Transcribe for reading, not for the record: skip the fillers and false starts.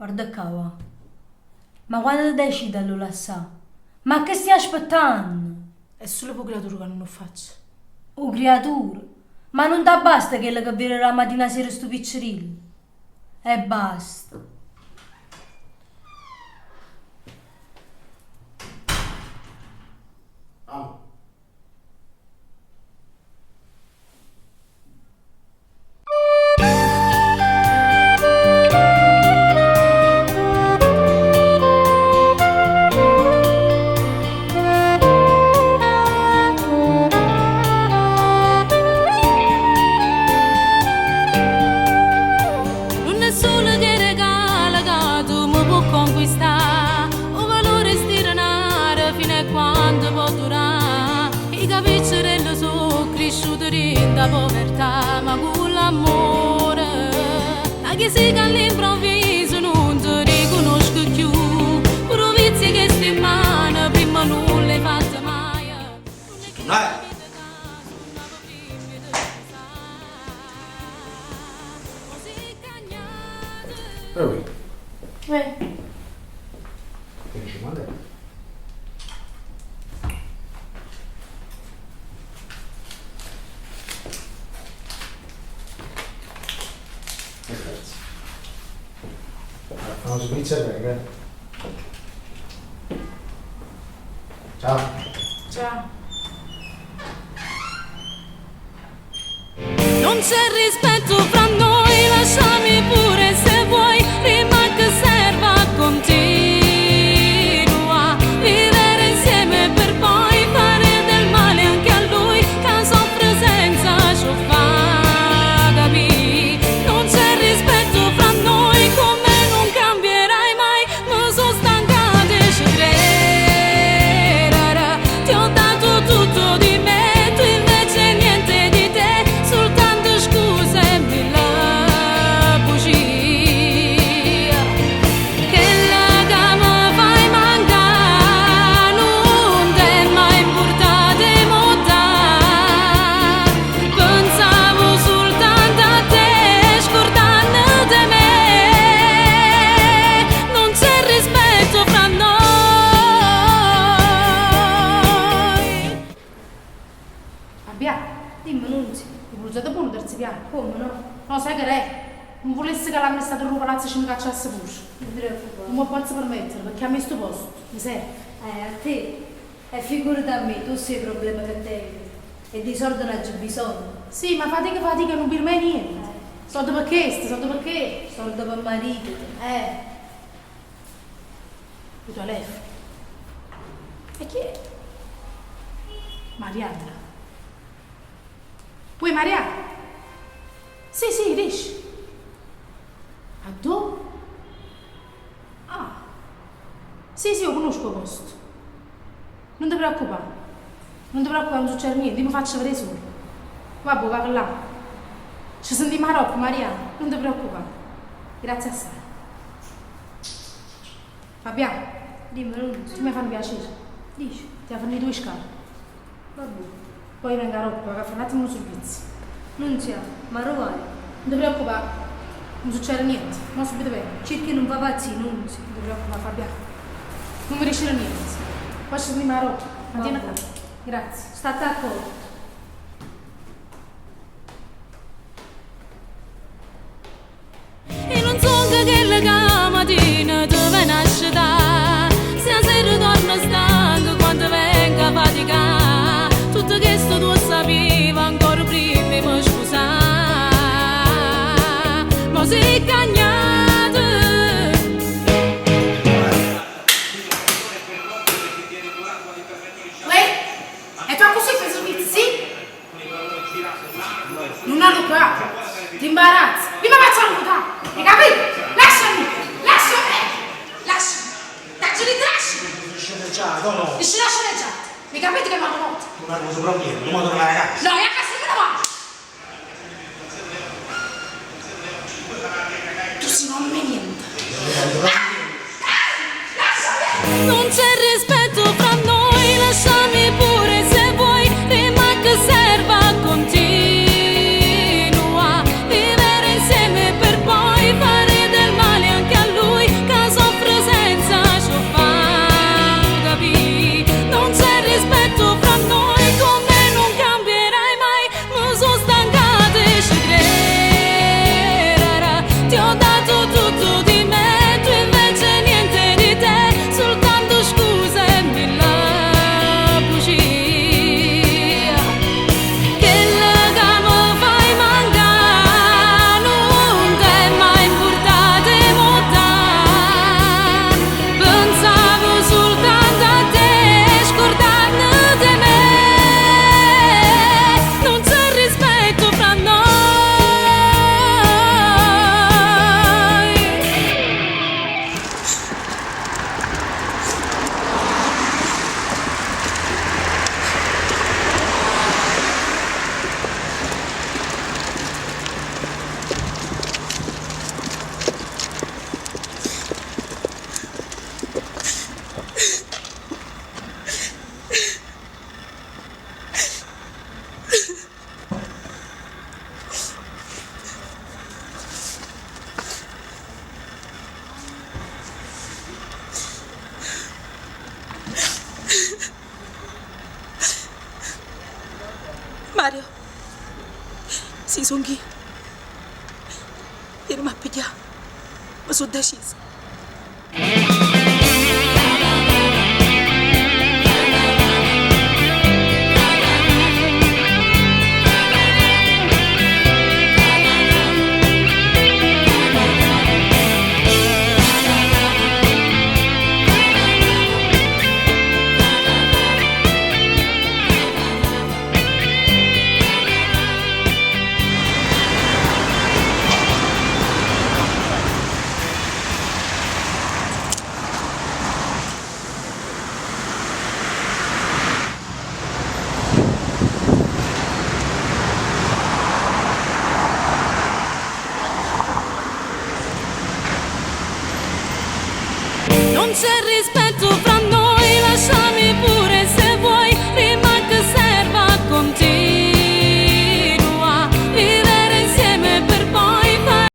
Guarda ccà, va. Ma quando te decide a lo lassà? Ma che stai aspettanno? È sulo p' 'o criaturo ca nun 'o ffaccio. 'O criaturo? Ma nun t'abbasta chello che vire d' 'a matina 'a sera stu piccerillo? E basta. Amo. Nun è sulo che regala ca tu me può conquistà 'O valore 'e 'sti denare fino a quando po' durà I capicciarelle so' crisciute dint' 'a povertà Ma cu l'ammore A chi si che all'improvviso nun te riconosco cchiù Pure 'o vizio 'e chesti mmane primma nun l'hê fatto maje Dai! Uè. Uè. Tieni 50 euro. E grazie. Allora, facciamo pizza e venga. Ciao. Ciao. Non c'è rispetto fra noi, lasciami pure se vuoi, prima che serva continua. Vivere insieme per poi fare del male anche a lui, che soffre senza ci fa capì. Non c'è rispetto fra noi, come non cambierai mai, mi sono stancata e ci credere. Ti ho dato tutto di me, tu invece niente di te, soltanto scuse e mille bugie. Chella ca me fai mancà nun t'è mai importato 'e m' 'o dà. Pensavo soltanto a te, scordannete 'e me. Non c'è rispetto fra noi. Fabià, Dimmi, Nunzio. 'e pulizzato buono 'o terzo piano? Come no? No, sai che è? Nun vulesse ca l'amministratore d' 'o palazzo ce me cacciasse pure. Nun te preoccupà. Nun m' 'o pozzo permettere, pecché a me stu posto me serve. Eh, a te? E figurati a me, tu sai 'e problemi che tengo. E di soldi n'aggio bisogno. Sì, ma fatica fatica nun piglie mai niente. Solde pe chesto, solde pe chello. Solde pe marìtete. Eh. 'O telefono. E chi è? Marianna. Uè Marià? Sì, sì, dici. Addò? Ah. Sì, sì, 'o cunosco 'o posto. Nun te preoccupà. Nun te preoccupà, nun succede niente, io me faccio vedè sola. Vabbuò, vaco là. Ce sentimmo aroppo, Marià, nun te preoccupà. Grazie assai. Fabià, Dimmi, Nunzio. tu me fai nu piacere. Dici. Ti 'a fernì tu 'e scale. Vabbuò. Poi io vengo aroppo, vaco a fà n'attimo nu servizio. Nunzia, ma arò vai? Nun te preoccupà, nun succede niente, mo subito vengo. Cerca 'e nun fa pazzì, Nunzia. Nun te preoccupà, Fabià. Nun me dicere niente. Poi ce sentiamo aroppo. Mantiene Vabbè. ccà. Grazie. Statte accorto. I' nun songo chella ca 'a matina te vene a scetà Si 'a sera torno stanco quando vengo a faticà Tutto chesto tu 'o ssapive ancora primma 'e me spusà Mo si' cagnato. Uè, e tu accussì fai servizi, sì? Nun alluccà! Ti imbarazzi! Io me faccio alluccà! Hai capito? Lasciami! Lasciami! Lasciami! T'aggio ditto lasciami! Sceneggiato, no? Nessuna sceneggiata! Hai capito che m'hanno morto? Non hanno avuto proprio niente, non mi la ragazza. No, e a casa me ne vado! Tu si non me niente! Non c'è rispetto fra noi, lasciami pure se vuoi, prima che serva continua. Vivere insieme per poi fare del male anche a lui, Songh'io. Vieneme a piglià. Me so' decisa.